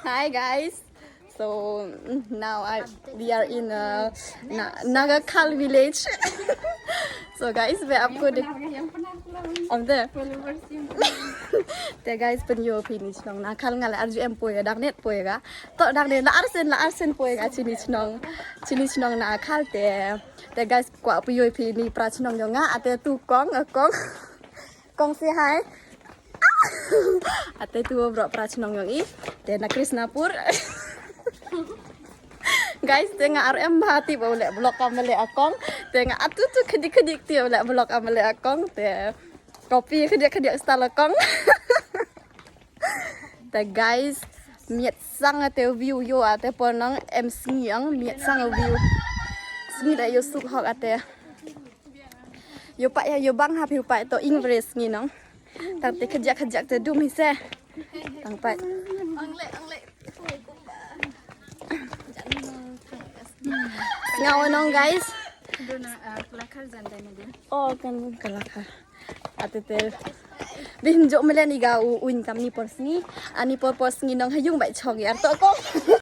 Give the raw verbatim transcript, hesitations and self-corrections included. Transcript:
Hi guys. So now I we are in uh, Na- Naga Khal village. So guys, we up good. Am de. Te guys, pynyoh phi ni chnong Nakhal nga le arju em poi ga, dang net poi ga. To dang net la arsen la arsen poi ga chini chnong. Chini chnong Nakhal te. Te guys, kwah pynyoh phi ni pra chnong yong nga, ate tu kong, a kong. Kong say hi. Ate tu bro pra chnong yong i. Te na Krishnapur. Guys, te nga ar em bha ti ba u le vlog ka mele a kong. Te nga atu tu khadik khadik ti u le vlog ka mele a kong. Te copy khadik khadik style a kong. Te guys, miat sang ate view yo ate por nong em sngi ang miat sang view. Sngi da yo suk hok ate. Yo pa ya yo bang ha phi pa to ing vre sngi nong. Tang te khajak khajak te dum hi se. Tang pa. Ngaw nong guys. Oh kan kalakhar. Ate te. Bin jok mele ni ga u uin kam ni por sngi. Ani por por sngi nong hayung bai chong yar to ko.